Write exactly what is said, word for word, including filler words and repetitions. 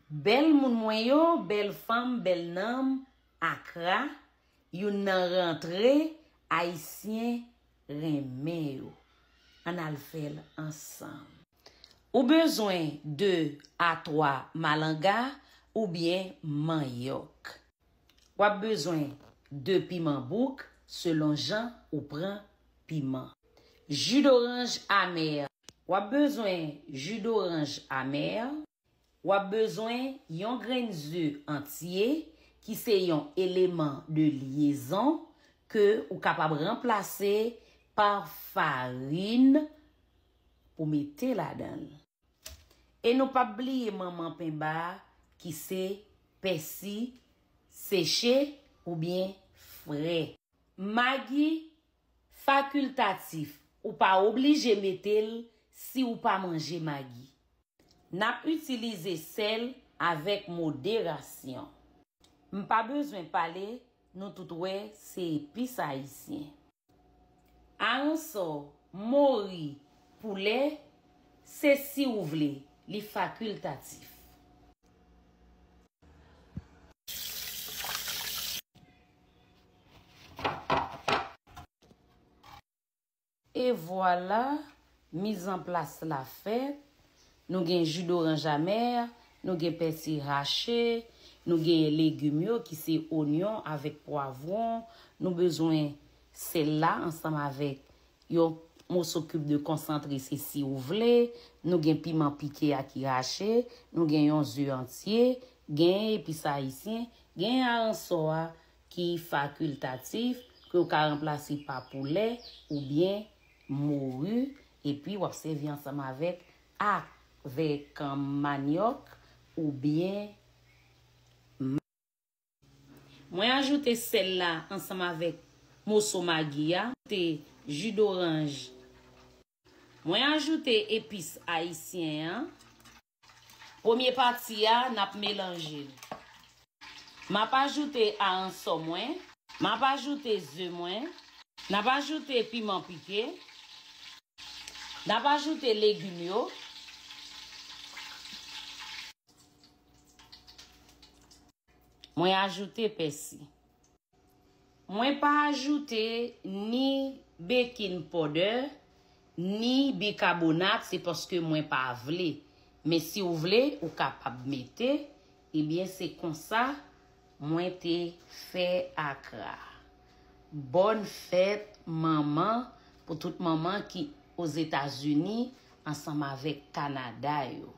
Bèl moun mwen yo, bèl fanm, bèl nanm, Akra, youn nan rantre Ayisyen renmen yo. Ann al fè l ansanm. Ou bezwen de a twa malanga oubyen manyòk. W ap bezwen de piman bouk selon jan ou pran piman. Ji doranj amè. W ap bezwen ji doranj amè. W ap bezwen yon grenn ze antye ki se yon eleman de lyezon ke ou kapab ranplase pa farin pou mete ladan l. E nou p ap bliye manman penba a ki se pèsi seche oubyen fre. Magi fakiltatif, ou pa oblije mete l si w pa manje magi. N ap itilize sèl avèk moderasyon. M pa bezwen pale, nou tout wè se epis ayisyen. Aransò, mori, poulè, se si ou vle, li fakiltatif. E vwala, mizanplas la fèt. Nou gen ji doranj amè, nou gen pèsi hache, nou gen legim yo ki se onyon avèk pwavwon. Nou bezwen sèl la ansanm avèk yon moso kib de konsantre, se si ou vle. Nou gen piman pike a ki hache, nou gen yon ze antye, gen epis ayisyen, gen aransò a ki fakiltatif, ke w ka ranplase pa poulè oubyen mori, epi w ap sèvi ansanm avèk, avèk, um, manyòk oubyen ma-, mwen ajoute sèl la ansanm avèk moso magi a, ajoute ji doranj. Mwen ajoute epis ayisyen an. Premye pati a, n ap melanje l. M ap ajoute aransò mwen. M ap ajoute ze mwen. N ap ajoute piman pike. N ap ajoute legim yo. Mwen ajoute pèsi. Mwen pa ajoute ni baking powder, ni bikabonat, se paske mwen pa vle. Men si w vle, ou kapab mete. Ebyen, se konsa mwen te fè akra. Bòn fèt manman pou tout manman ki Ozetazini ansanm avèk Kanada yo.